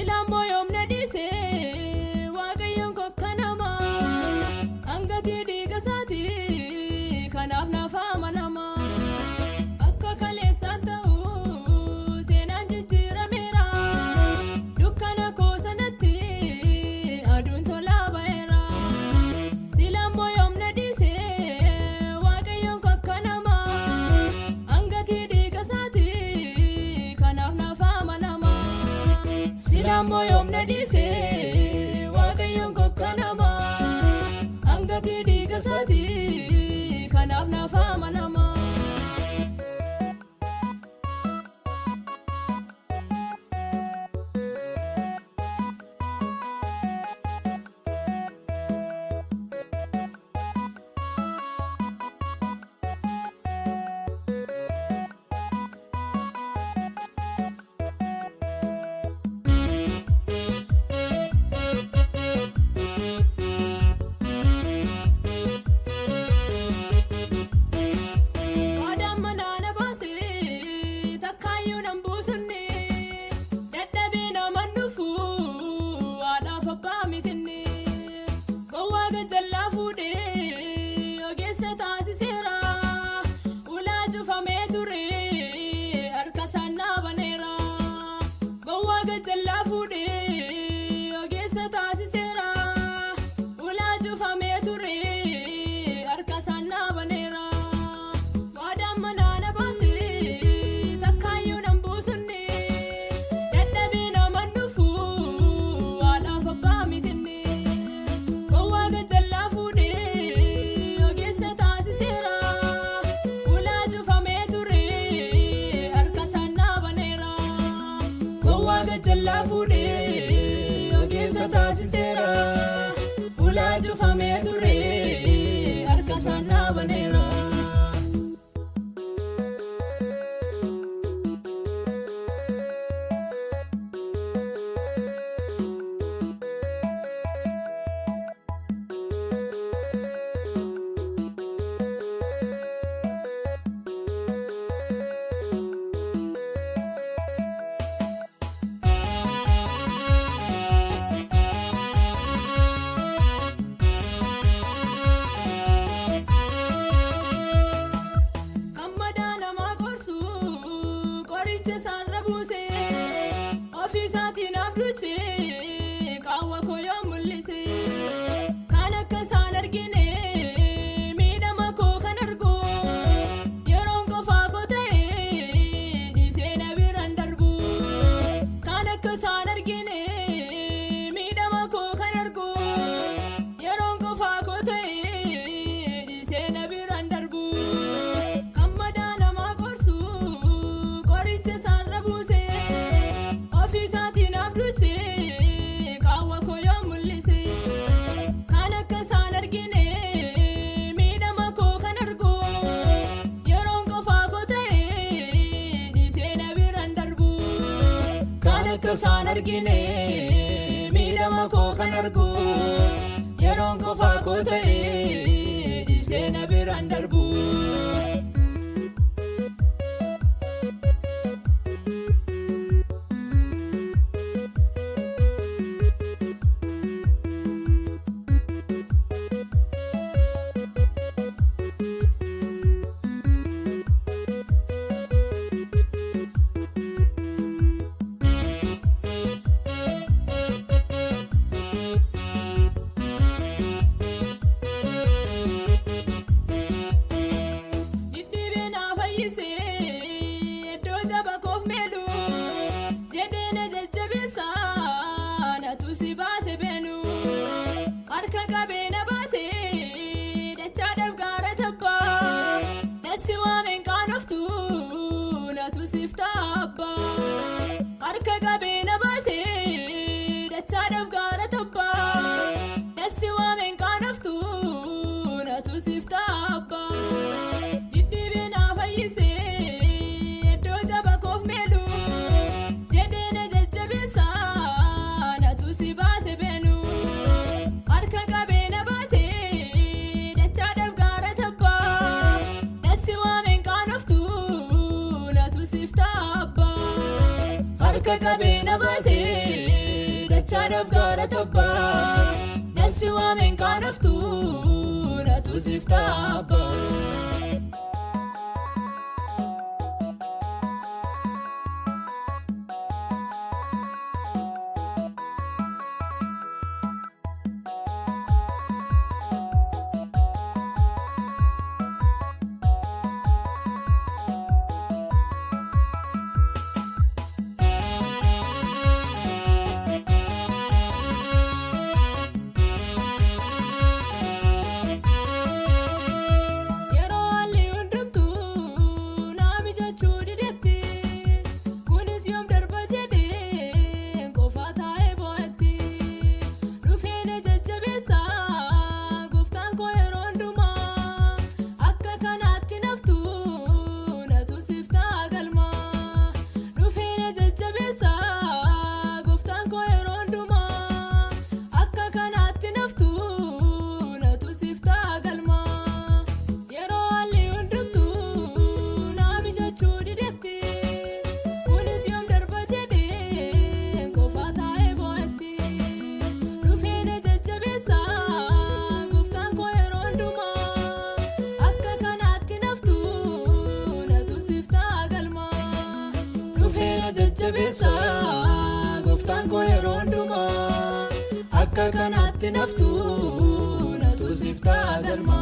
Silaammoo yoom na dhiise Waaqayyoon kokka namaa hangatii dhiiga isaati kanaaf naaf amanama. Akka kaleessaan ta'u seenaan jijjiirameera dukkana koo sanatti aduun tolaa ba'eera. Silaammoo yoom na dhiise Waaqayyoon kokka namaa hangatii dhiiga isaati kanaaf naaf amanama. Silaammoo yoom na dhiise Waaqayyoon kokka namaa hangatii dhiiga isaati kanaaf naaf amanama. Waadaan manaa na baase takkaayyuu nan buusunni dadhabee naman dhufu haadhaaf abbaa mitinni gowwaa gajjallaa fuudhee ogeessa taasiseera ulaa cufamee ture harka isaan naa baneera gowwaa gajjallaa fuudhee ogeessa taasiseera ulaa cufamee ture harka isaan naa baneera. Waadaan manaa na baase takkaayyuu nan buusunni dadhabee naman dhufu haadhaaf abbaa mitinni gowwaa gajjallaa fuudhee ogeessa taasiseera ulaa cufamee ture harka isaan naa baneera gowwaa gajjallaa fuudhee ogeessa taasiseera ulaa cufamee ture harka isaan naa baneera. Kan madaa namaa gorsu qoricha isaarra buuse ofii isaatiin abduche qaawwa koo yoo mul'ise kan akka isaan argine miidhama koo kan argu yeroon qofaa koo ta'e dhiisee na biraan darbu kan akka isaan argine miidhama koo kan argu yeroon qofaa koo ta'e dhiisee na biraan darbu. Kan madaa namaa gorsu qoricha isaarra buuse ofii isaatiin abduche qaawwa koo yoo mul'ise kan akka isaan argine miidhama koo kan argu yeroon qofaa koo ta'e dhiisee na biraan darbu kan akka isaan argine miidhama koo kan argu yeroon qofaa koo ta'e dhiisee na biraan darbu. Dhidhiibee na fayyise iddoo jaba koof meelu jedhee na jajjabeessa natu si baase beenu harka qabee na baase dachaa dhabgaara tabbaa nasi waameen qaanoftu natu siif taabba harka qabee na baase dachaa dhabgaara tabbaa nasi waameen qaanoftu natu siif taabba. Dhidhiibee na fayyise iddoo jaba koof meelu jedhee na jajjabeessa natu si baase beenu harka qabee na baase dachaa dhabgaara tabbaa nasi waameen qaanoftu natu siif taabba harka qabee na baase. Dachaadhaaf gaara tabbaa nan si waameen kaanaftu natu siif taabbaa. Yeroo haalli hundumtuu naa mijachuu didetti, kunis yoom darba jedhee qofaa taa'ee boo'etti. Dhufee na jajjabeessa gooftaan koo yeroo hundumaa, akka kanaatti naftu natu siif ta'a galma. Dhufee na jajjabeessa gooftaan koo yeroo hundumaa, akka kanaatti naftu natu siif ta'a galma. Yeroo haalli hundumtuu naa mijachuu didetti, kunis yoom darba jedhee qofaa taa'ee boo'etti. Dhufee na jajjabeessa gooftaan koo yeroo hundumaa, akka kanaatti naftu natu siif ta'a galma. Dhufee na jajjabeessa gooftaan koo yeroo hundumaa, akka kanaatti naftu natu siif ta'a galma.